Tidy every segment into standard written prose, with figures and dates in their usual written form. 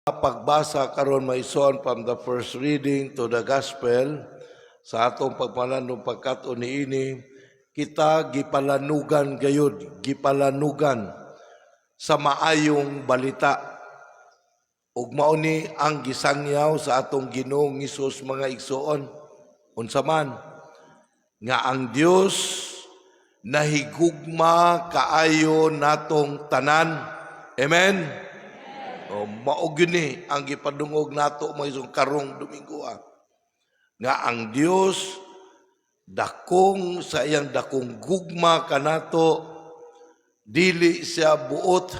Pagbasa karon, mga igsoon, from the first reading to the gospel sa atong pagpalanog pagkat-on niini, kita gipalanugan gayud, gipalanugan sa maayong balita. Ug mao ni ang gisangyaw sa atong Ginoong Hesus, mga igsoon. Unsa man? Nga ang Dios nahigugma kaayo natong tanan. Amen. O, mao gyud ni ang gipadungog nato, mga igsoon, karong Domingo, ah. Nga ang Dios dakong sa iyang dakong gugma kanato, dili siya buot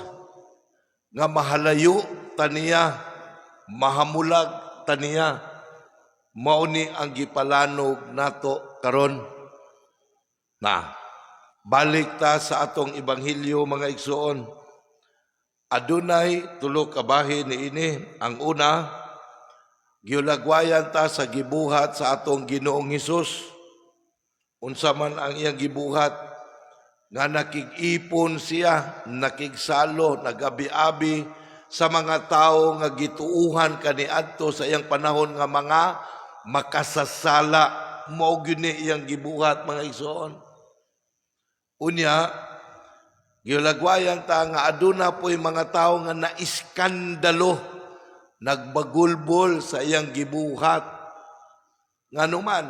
nga mahalayo taniya, mahamulag taniya. Mao ni ang gipalanog nato karon. Na balik ta sa atong ebanghelyo, mga igsoon. Adunay tulo ka bahin niini. Ang una, giulagwayan ta sa gibuhat sa atong Ginoong Hesus. Unsa man ang iyang gibuhat? Nga nakig-ipon siya, nakigsalo, nagabi-abi sa mga tao nga gituuhan kaniadto sa iyang panahon nga mga makasasala. Mao gyud ni iyang gibuhat, mga igsoon. Unya, giulagwayan ta nga aduna po'y mga tao nga naiskandalo, nagbagulbol sa iyang gibuhat. Ngano man?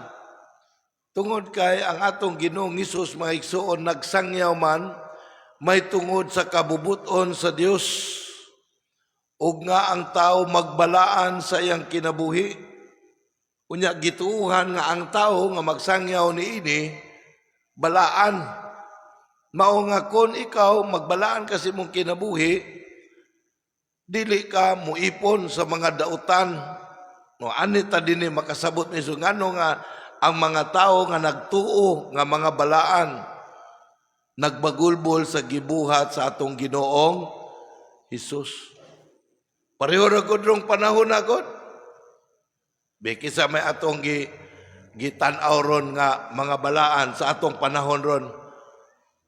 Tungod kay ang atong Ginoong Hesus, mga igsoon, nagsangyaw man may tungod sa kabubuton sa Dios ug nga ang tao magbalaan sa iyang kinabuhi. Unya gituuhan nga ang tao nga magsangyaw niini balaan. Mao nga kon ikaw magbalaan ka sa imong kinabuhi, dili ka muipon sa mga dautan. No, ani ta dinhi makasabot ni so ngano nga ang mga tao nga nagtuo nga mga balaan nagbagulbol sa gibuhat sa atong Ginoong Hesus. Pareho ra gud rong panahon na gud. Kinsa may atong gitan-aw ron nga mga balaan sa atong panahon ron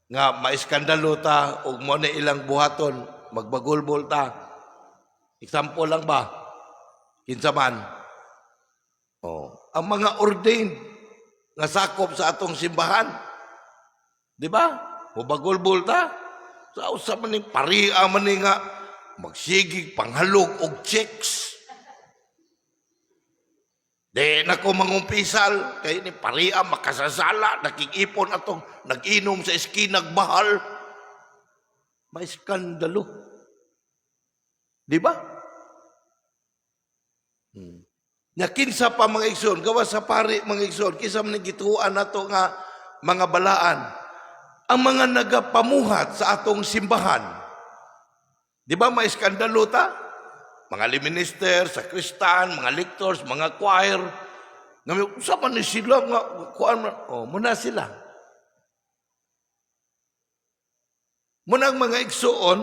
nga maiskandalo ta ug mo na ilang buhaton, magbagulbol ta? Example lang ba? Kinsa man? Oh, ang mga ordained nga sakop sa atong simbahan. Di ba? Mubagulbol ta. Sa usa man ning paria man ni nga magsigig panghalog og checks. Di na ko mangumpisal kay ni paria makasasala, nakikipon atong nag-inom sa eskinag bahal. May skandalo. Di ba? Nya kinsa pa, mga igsoon, gawas sa pari, mga igsoon, kinsa man gituan nato nga mga balaan? Ang mga nagapamuhat sa atong simbahan. Di ba maiskandalo ta? Mga minister, sakristan, mga lectors, mga choir. Nga may, usa man ni sila nga kuan man. Oh, muna sila. Munang mga igsoon,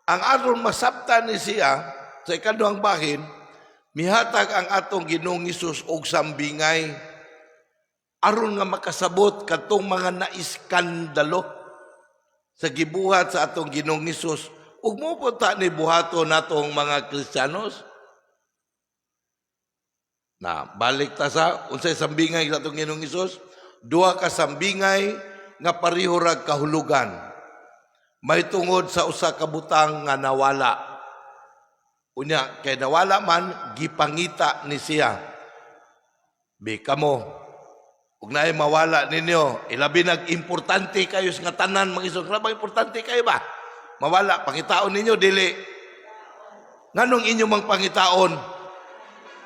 ang aron masabtan ni siya sa ikaduhang bahin, mihatag ang atong Ginoong Hesus og sambingay aron nga makasabot kadtong mga naiskandalo sa gibuhat sa atong Ginoong Hesus. Ug mo punta ni buhaton natong mga Kristiyanos. Na balik ta sa unsay sambingay sa atong Ginoong Hesus? Duha ka sambingay nga pareho rag kahulugan. May tungod sa usa ka butang nga nawala. Unya kay nawala man, gipangita ni siya. Bi kamo, ug naay mawala ninyo, ilabi nag importante kayo sa nga tanan, mga igsoon, grabe importante kayo ba? Mawala, pangitaon ninyo, dili? Nganong inyo mang pangitaon?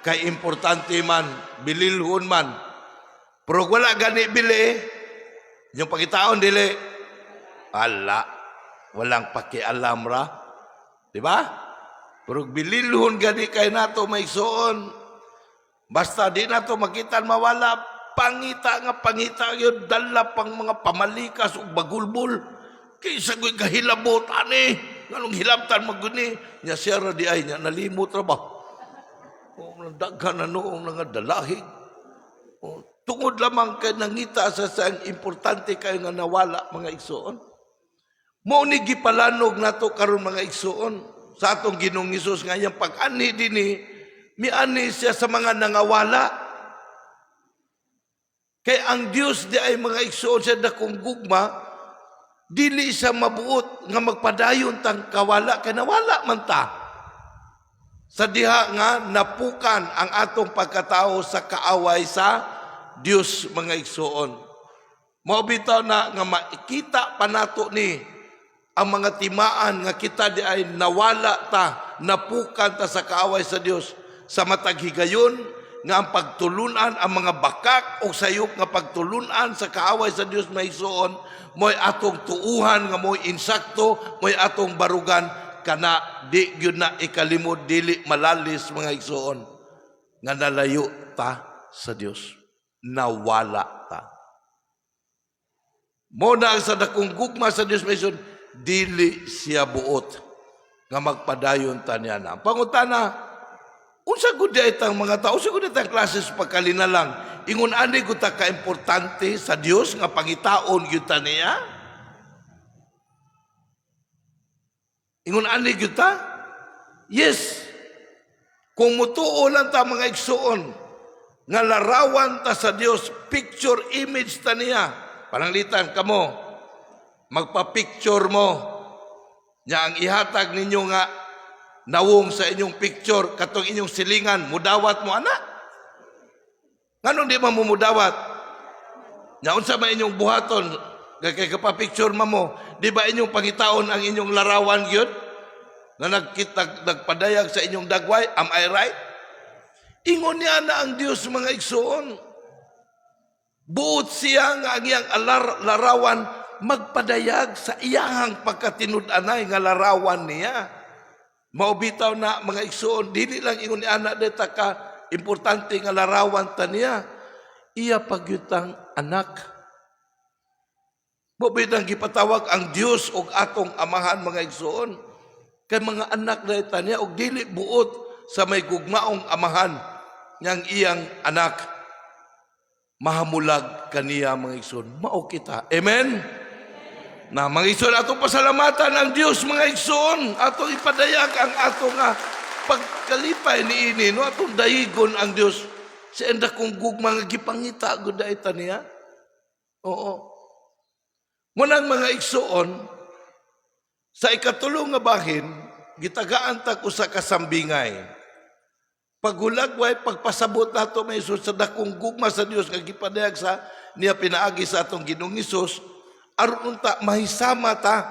Kay importante man, bililhon man. Pero wala gani bili, inyong pangitaon, dili? Ala, walang pakialam ra. Di ba? Pero bililhon gani kay nato, mga igsoon. Basta di nato makita mawala, pangita nga pangita yun, dala pang mga pamalikas ug bagulbol. Kaysa ko'y kahilabot, ani, nganong hilabtan maguni. Nya siya ra di ay, nya nalimot ra ba? O, daghan na noong nga dalahig. O, tungod lamang kay nangita sa sang importante kayo nga nawala, mga igsoon. Mao ni gipalanog nato karon, mga igsoon. Sa atong Ginoong Hesus nga iyang pag-anhi dinhi, mianhi siya sa mga nangawala. Kay ang Dios diay, mga igsoon, sa dakong gugma, dili siya mabuot nga magpadayon tang kawala, kay nawala man ta. Sa diha nga napukan ang atong pagkatao sa kaaway sa Dios, mga igsoon. Mao bitaw na nga makita pa nato ni ang mga timaan nga kita diay nawala ta, napukan ta sa kaaway sa Dios, sa matag higayon nga ang pagtulunan, ang mga bakak o sayop nga pagtulunan sa kaaway sa Dios, mga igsoon, mo'y atong tuuhan nga mo'y insakto, mo'y atong barugan kana. Di gyud na ikalimod, dili malalis, mga igsoon, nga nalayo ta sa Dios, nawala ta. Mao na ang sa dakong gugma sa Dios, mga igsoon, dili siya buot nga magpadayon ta niya na. Pangutana, unsa gud diay tang mga tao, unsa gud tang klase sa pagkalinalang? Ingon ani gud ta kaimportante sa Dios nga pangitaon gyud ta niya? Ingon ani gyud ta? Yes. Kung mutuo lang ta, mga igsuon, nga larawan ta sa Dios, picture image ta niya. Pananglitan kamo, magpa-picture mo. Nya ang ihatag ninyo nga nawong sa inyong picture katong inyong silingan, mudawat mo ana? Nganong di man mo mudawat? Nya unsa man inyong buhaton kay kay kapa-picture man mo, di ba inyong pangitaon ang inyong larawan gyud nga nagkita, nagpadayag sa inyong dagway? Am I right? Ingon niya na ang Dios, mga igsoon. Buot siya nga ang iyang larawan magpadayag sa iyahang pagkatinud-anay nga larawan niya. Mao bitaw na, mga igsoon, dili lang ingon ni ana dita ka importante nga larawan ta niya. Iya pagyutang anak. Mao bitang gipatawag ang Dios og atong amahan, mga igsoon. Kay mga anak na ita niya og dili buot sa may gugmaong amahan niyang iyang anak mahamulag kaniya, mga igsoon. Mao kita. Amen? Na, mga igsoon, atong pasalamatan ang Dios, mga igsoon. Atong ipadayag ang atong nga pagkalipay niini, no? Atong dayigon ang Dios sa enda kong gugma nga gipangita gud ita niya. Oo. Munang, mga igsoon, sa ikatulo nga bahin, gitagaan ta usa ka sambingay. Paghulagway, pagpasabot nato, mga igsoon, sa dakong gugma sa Dios nga gipadayag sa niya pinaagi sa atong Ginoong Hesus, aron unta mahisama ta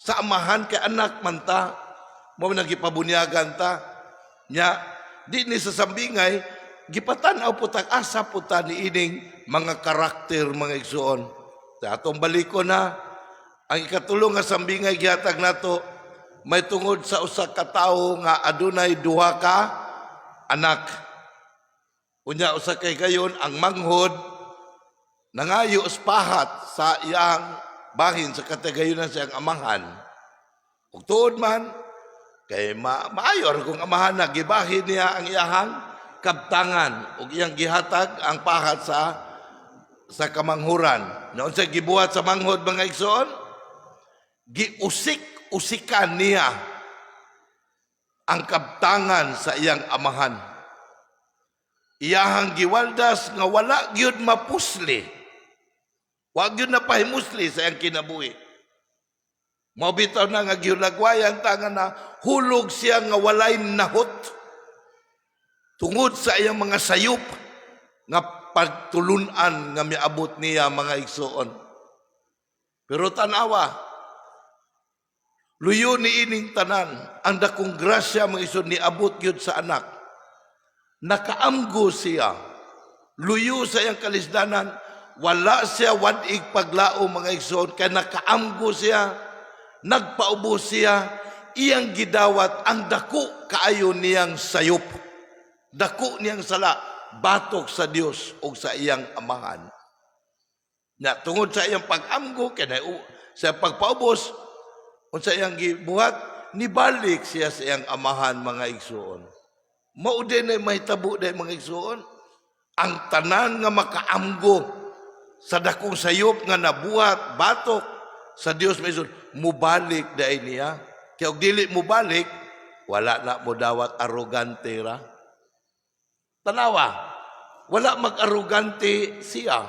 sa amahan kay anak man ta, mao nang gipabunyagan ta nya. Di ni sa sambingay gipatan-aw po ta asa po ta niining mga karakter, mga igsoon. Sa atong baliko na ang ikatulo nga sambingay gihatag nato, may tungod sa usa ka tawo nga adunay duha ka anak. Unya usa kay gayon ang manghod nangayo sa pahat sa iyang bahin sa katagayonan sa iyang amahan. Ug tuod man kay maayo ra kung amahan na gibahin niya ang iyahang kabtangan ug iyang gihatag ang pahat sa kamanghuran. Noon sa gibuhat sa manghod, mga igsoon, giusik-usikan niya ang kabtangan sa iyang amahan. Iyahang giwaldas nga wala gyud mapusli. Wa gyud na pahimusli sa iyang kinabuhi. Mao bitaw na nga gihulagwayan ta nga na hulog siya nga walay nahot tungod sa iyang mga sayop nga pagtulunan nga miabot niya, mga igsoon. Pero tanawa, luyo ni ining tanan, ang dakong grasya, mga igsoon, niabot gyud sa anak. Nakaamgo siya. Luyo sa iyang kalisdanan, wala siya wad-ig paglao, mga igsoon, kay nakaamgo siya, nagpaubos siya, iyang gidawat ang dako kaayo niyang sayop. Dako niyang sala, batok sa Dios o sa iyang amahan. Na tungod sa iyang pag-amgo, kay sa pagpaubos, unsa iyang gibuhat, nibalik siya sa iyang amahan, mga igsoon. Mao din ay mahitabo day, mga igsoon. Ang tanan nga makaamgo sa dakong sayop nga nabuhat batok sa Dios, mga igsoon, mubalik day niya. Kaya og dili mo balik, wala na mo dawat, arogante ra. Tanawa, wala mag-arogante siya.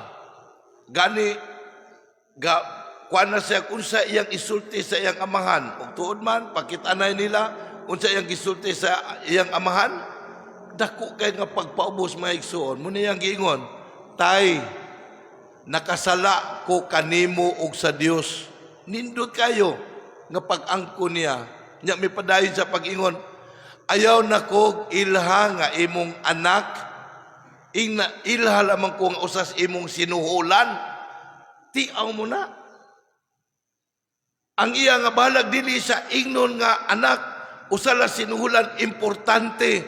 Gani, ga, kuan na siya kung sa iyang isulti sa iyang amahan. Ug tuod man, pakitanay nila, unsa iyang gisulti sa iyang amahan, dako kay nga pagpaubos, mga igsuon. Muna iyang giingon, "Tay, nakasala ko kanimo ug sa Dios." Nindot kayo nga pag-angko niya. Nya may padayon sa pag-ingon, "Ayaw na kog ilha nga imong anak, ingna ilha lamang ko nga usas imong sinuhulan." Tiaw mo na. Ang iya nga balag dili sa ingnon nga anak, usa la sinuhulan, importante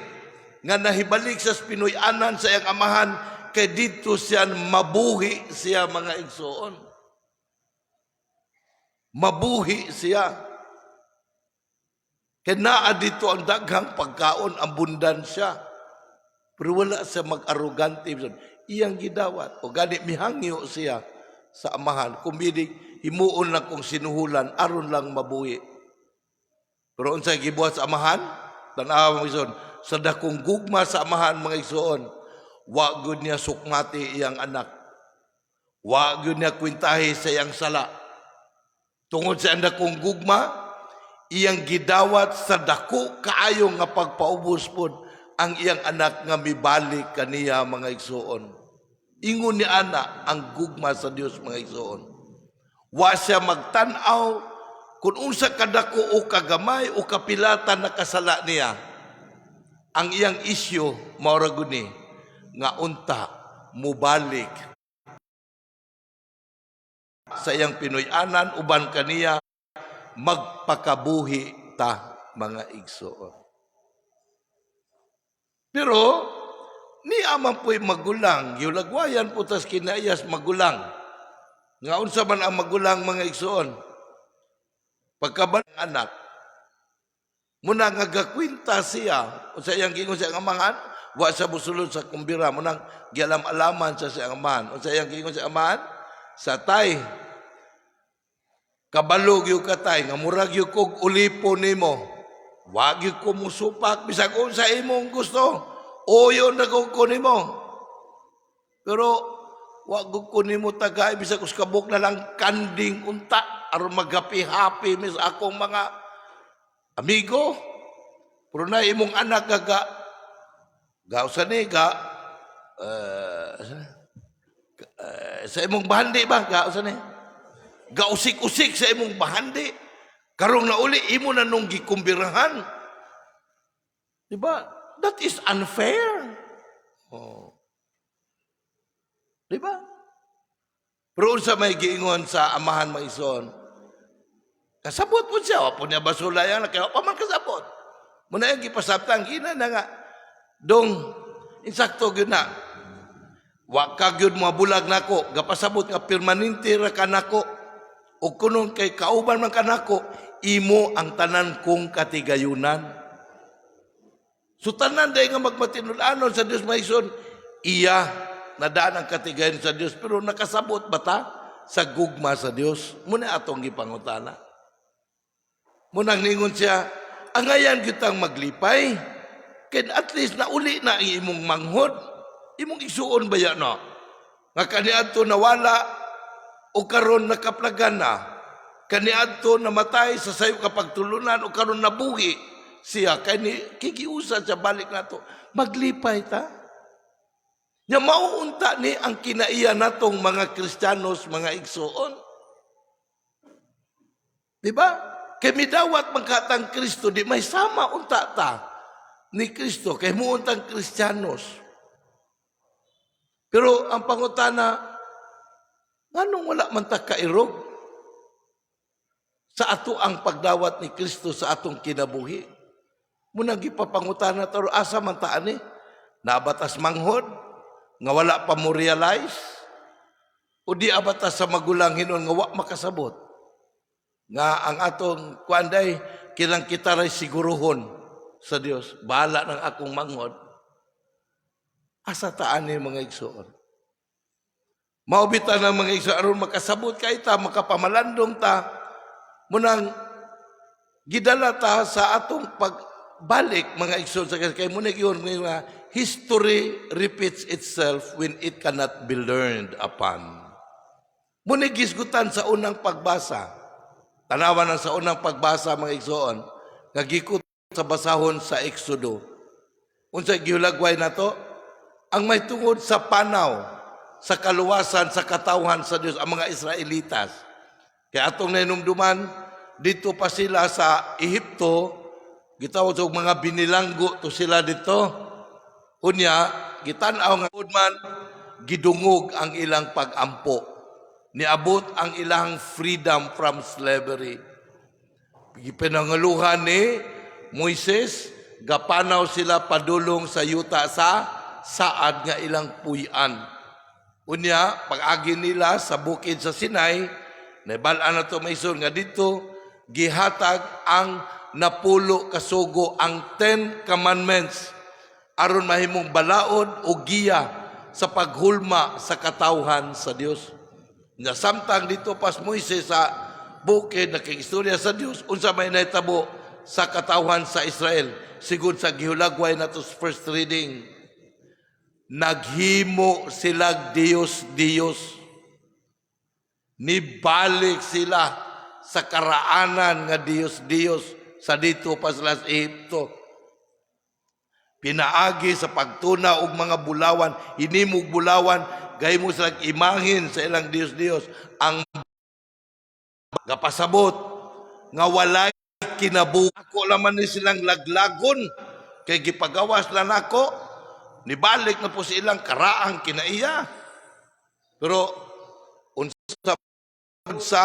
nga nahibalik sa Pinoy-anan sa iyang amahan kay didto siya mabuhi siya, mga igsoon. Mabuhi siya. Kay naa dito ang daghang pagkaon, abundansya. Pero wala siya mag-arrogante. Iyang gidawat. O gani mihangyo siya sa amahan. Kung bidig, himuon lang kong sinuhulan, aron lang mabuhi. Pero unsay gibuhat sa amahan? Tanawa, mga igsoon, sa dakong gugma sa amahan, mga igsoon, wa gyud niya sukmati iyang anak. Wa gyud niya kwentahi sa iyang sala. Tungod sa iyang dakong gugma, iyang gidawat sa dako kaayo nga pagpaubos pod ang iyang anak nga mibalik kaniya, mga igsoon. Ingon ni ana ang gugma sa Dios, mga igsoon. Wa siya magtan-aw kung unsa kadako o kagamay o kapilatan na kasala niya. Ang iyang isyu mao ra gud ni nga unta mubalik sa iyang Pinoy-anan uban kaniya magpakabuhi ta, mga igsoon. Pero ni aman po'y magulang, yulagwayan po tas kinaiyas magulang. Nga unsa man ang magulang, mga igsoon? Pagkaban anak, muna nga gakwinta siya, unsa iyang giingon sa iyang amahan, wa sa musulod sa kumbira, munang gialam-alaman sa siyang amahan. Unsa iyang giingon sa amahan? Sa tay, kabalo gyud ka, tay, nga murag gyud kog ulipo nimo. Wa gyud ko musupak bisag unsa imong gusto. Uyon na ko nimo. Pero wa gud ko nimo tagay bisag uskabok na lang kanding unta aron maghappy-happy mi sa akong mga amigo. Pero na imong anak ga ga usa ni ga sa imong bahandi ba ga usa ni ga usik-usik sa imong bahandi, karong nauli imo na nung gikumbirahan, di ba? That is unfair, oh. Di ba? Pero unsa may giingon sa amahan, mga igsoon? Kasabot po siya, wa po niya basula yan, kaya pa man kasabot. Muna yung gipasabtang gina na nga dong insakto gyud na. Wa ka gyud mabulag nako, gapasabot nga permanente ra ka nako. O kunon kay kauban man kanako, imo ang tanan kong katigayunan. So tanan dahil nga magmatinud-anon sa Dios, mga igsoon, iya nadaan ang katigayon sa Dios, pero nakasabot ba ta sa gugma sa Dios? Muna atong gipangutana. Munang ningon siya, angayan kitang maglipay. Kaya at least nauli na ang imong manghod. Imong igsuon ba yan, no? Nga kaniadto nawala o karon nakaplagan na. Kaniadto namatay sa sayo kapagtulunan o karon nabuhi siya. Kay ni kigiusa siya balik nato. Maglipay ta. Nya mauunta ni ang kinaiya natong mga Kristiyanos, mga igsuon. Di ba? Kay midawat magkatang Kristo, di may sama unta ta ni Kristo, kay muuntang Kristiyanos. Pero ang pangutana, nganong wala man ta kairog sa ato ang pagdawat ni Kristo sa atong kinabuhi? Munang gipapangutana taro, asa man ta ani? Nabatas manghod nga wala pa mo realize o di abatas sa magulang hinon nga wa makasabot nga ang atong kuanday kilang kita ray siguruhon sa Dios, bahala ng akong manghod. Asa taan ni, mga igsoon? Maubita ng mga igsoon aron makasabot kay ta, makapamalandong ta, munang Gidala ta sa atong pagbalik, mga igsoon, sa kay mo yun nga history repeats itself when it cannot be learned upon. Muna gisgutan sa unang pagbasa. Tanawan na sa unang pagbasa, mga igsoon, nga gikot sa basahon sa Exodo. Unsa gihulagway nato? Ang may tungod sa panaw sa kaluwasan sa katawhan sa Dios, ang mga Israelitas. Kaya atong nahinumduman, dito pa sila sa Ehipto, gitawag sa mga binilanggo to sila dito. Unya, gitan-aw nga man gidungog ang ilang pagampo. Niabot ang ilang freedom from slavery. Gipinangaluhan ni Moises, gapanaw sila padulong sa yuta sa saad nga ilang puy-an. Unya, pag-agi nila sa bukid sa Sinai, naibal-an na to maison nga dito, gihatag ang 10 ka sugo, ang 10 Commandments, aron mahimong balaod o giya sa paghulma sa katawhan sa Dios. Nga samtang dito pas Moises sa bukid nakikistorya sa Dios, unsa may nahitabo sa katawhan sa Israel sigon sa gihulagway nato sa first reading? Naghimo sila Dios Dios, nibalik sila sa karaanan nga Dios Dios sa dito pa sila sa Ehipto, pinaagi sa pagtuna og mga bulawan, hinimog bulawan, gahimo sila imahin sa ilang Dios Dios, ang gapasabot nga walay kinabuhi. Ako laman ni silang laglagon kay gipagawas lang nako, nibalik na po sa ilang karaang kinaiya. Pero unsa sa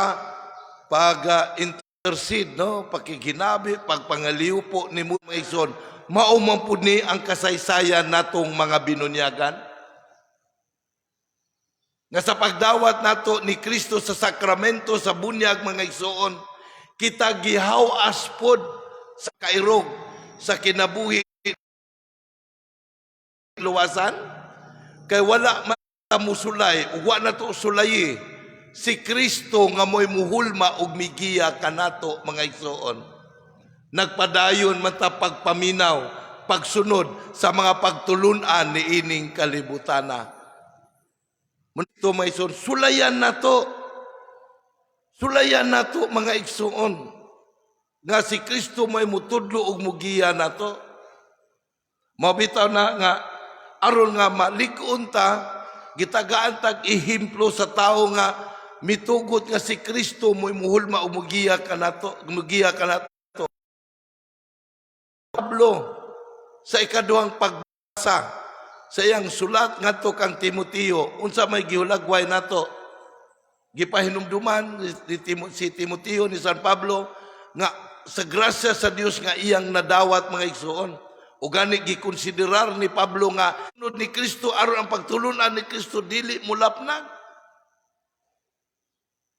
pag intercede, no, pakiginabi, pagpangaliw po ni Moises, mao man pud ni ang kasaysayan natong mga binunyagan nga sa pagdawat nato ni Kristo sa sakramento sa bunyag, mga igsoon, kita gihaw-as pod sa kairog sa kinabuhi luwasan, kay wala man musulay ug wa na to sulayi si Kristo nga mo'y muhulma ug migiya kanato, mga igsoon. Nagpadayon man ta pagpaminaw, pagsunod sa mga pagtulunan ni ining kalibutana. Munto, mga igsoon, sulayan nato. Sulayan nato, mga igsoon, nga si Kristo may mutudlo ug mugiya nato. Mabitaw na nga aron nga malig-on ta, gitagaan tag ehemplo sa tao nga mitugot nga si Kristo mo'y muhulma ug mugiya kanato, mugiya kanato. Pablo sa ikaduhang pagbasa sa iyang sulat ngadto kang Timoteo, unsa may gihulagway nato? Gipahinumduman si Timoteo ni San Pablo nga sa grasya sa Dios nga iyang nadawat, mga igsoon. O gani gikonsiderar ni Pablo nga sunod ni Kristo aron ang pagtulunan ni Kristo dili mulapnag.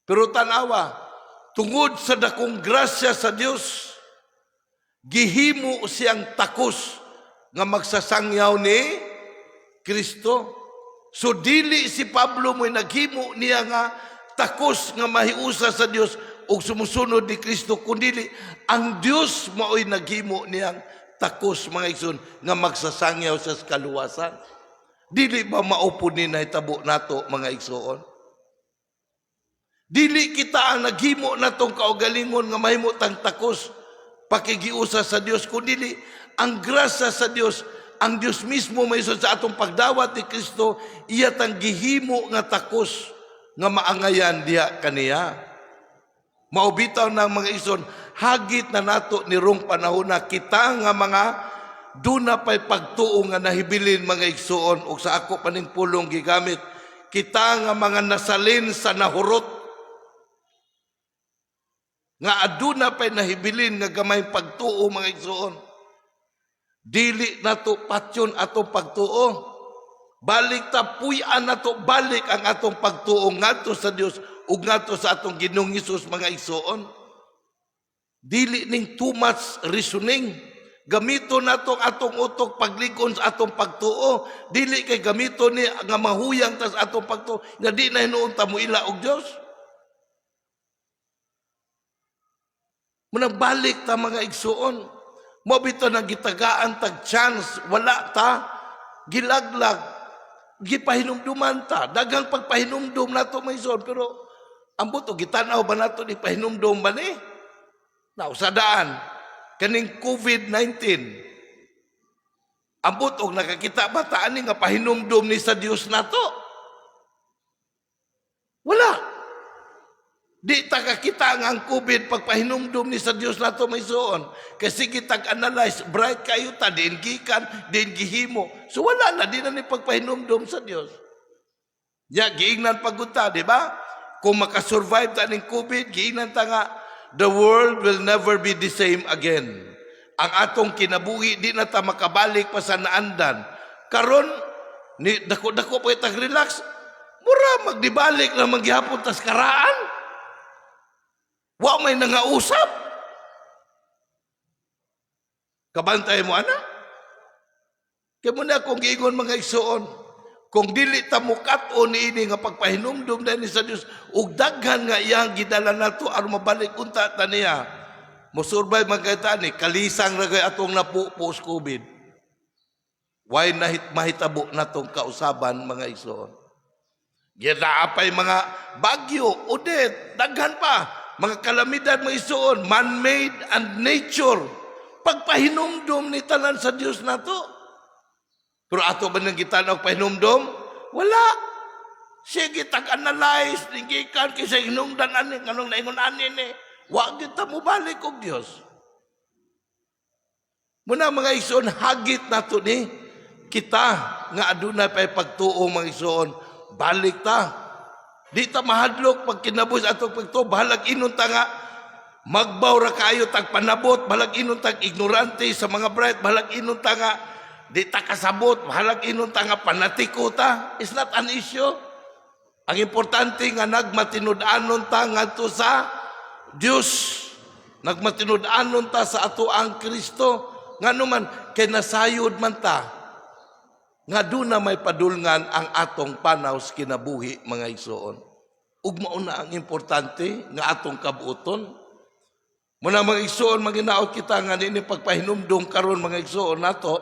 Pero tanawa, tungod sa dakong grasya sa Dios, gihimo siyang takos nga magsasangyaw ni Kristo. So dili si Pablo mo'y naghimo niya nga takos nga mahiusa sa Dios ug sumusunod ni Kristo, kundili ang Dios mao'y naghimo niyang takos, mga igsoon, nga magsasangyaw sa kaluwasan. Dili ba mao po ni nahitabo nato, mga igsoon? Dili kita ang naghimo natong kaugalingon nga mahimo tang takos pakigiusa sa Dios, kundili ang grasya sa Dios, ang Dios mismo may sa atong pagdawat ni Kristo, iya tang gihimo nga takos nga maangayan diha kaniya. Mao bitaw ng mga igsoon, hagit na nato ni rong panahon na kita nga mga duna pa'y pagtuo nga nahibilin, mga igsoon, ug sa ako paning pulong gigamit, kita nga mga nasalin sa nahurot, nga aduna pa'y nahibilin nga gamay pagtuo, mga igsoon. Dili nato patyon atong pagtuo. Balik ta, puy-an nato balik ang atong pagtuo ngadto sa Dios ug ngadto sa atong Ginoong Hesus, mga igsoon. Dili ning too much reasoning. Gamito nato ang atong utok paglig-on sa atong pagtuo. Dili kay gamito ni nga mahuyang ta sa atong pagtuo nga di na hinuon ta moila og Dios. Muna balik ta, mga igsuon. Mao bitaw nang gitagaan tag chance, wala ta gilaglag, gipahinumduman ta. Daghang pagpahinumdum nato, mga igsuon, pero ambot og gitanaw ba nato ni pahinumdum ba ni? Nausadaan kaning COVID-19. Ambot og nakakita ba ta ani nga pahinumdum ni sa Dios nato? Wala. Di ta kakita nga ang COVID pagpahinumdum ni sa Dios nato, mga igsuon. Kasi kitag analyze, bright kayo ta, diin gikan, diin gihimo. So wala na, di na ni pagpahinumdum sa Dios. Ya, giingnan pagunta, di ba? Kung makasurvive ta ning COVID, giingnan ta nga, the world will never be the same again. Ang atong kinabuhi, di na ta makabalik pa sa naandan. Karon, ni dako-dako pa itag relax, mura magdibalik na manggihapon tas karaan. Wa may nangausap. Kabantay mo ana? Kaya mo na akong giingon, mga igsuon, kung dili ta mukat-on niini nga pagpahinumdum ni sa Dios ug daghan nga iyang gidala nato aron mabalik unta ta niya, mo survive man kay ta ni, kalisang ra kay atong napupo sa COVID. Why nahit mahitabo natong kausaban, mga igsuon? Gidaa pay mga bagyo, Odette, daghan pa mga kalamidad, mga igsuon, man-made and nature. Pagpahinumdum ni tanan sa Dios nato. Pero ato ba nang gitanaw pahinumdum? Wala. Sige, tag-analyze, gikan kaysa hinungdan ani, nganong naingon ani ni. Wa kita mo balik og Dios. Muna, mga igsoon, hagit nato ni kita nga adunay pay pagtuo, mga igsoon, balik ta. Di ta mahadlok pag kinabos atong pagtuo, bahalag inon ta nga magbaw ra kayo tag panabot, bahalag inon tag ignorante sa mga bright, bahalag inon ta nga di ta kasabot, bahalag inon ta nga panatiko ta. It's not an issue. Ang importante nga nagmatinud-anon ta ngadto sa Dios. Nagmatinud-anon ta sa ato ang Kristo. Ngano man kay nasayod man ta nga duna may padulngan ang atong panaw sa kinabuhi, mga igsoon. Ug mao na ang importante nga atong kabuoton. Muna, mga igsoon, maginaot kita nga niini pagpahinumdum karon, mga igsoon, nato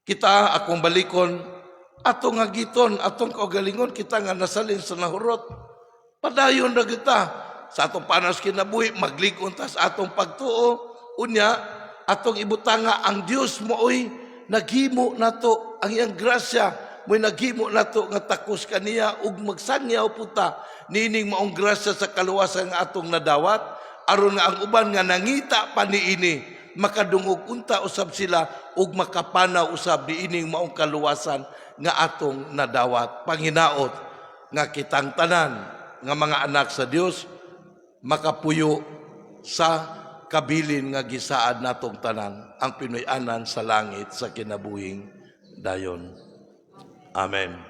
kita akong balikon atong hagiton atong kaugalingon, kita nga nasalin sa nahurot. Padayon ra kita sa atong panaw sa kinabuhi, maglig-on ta sa atong pagtuo. Unya atong ibutanga ang Dios mooy naghimo nato, ang iyang grasya mo'y naghimo nato nga takos kaniya ug magsangyaw puta niining maong grasya sa kaluwasan nga atong nadawat, aron nga ang uban nga nangita pa niini makadungog unta usab sila ug makapanaw usab niining maong kaluwasan nga atong nadawat. Panginaot nga kitang tanan nga mga anak sa Dios makapuyo sa kabilin nga gisaad natong tanan, ang Pinoy-anan sa langit sa kinabuhing dayon. Amen.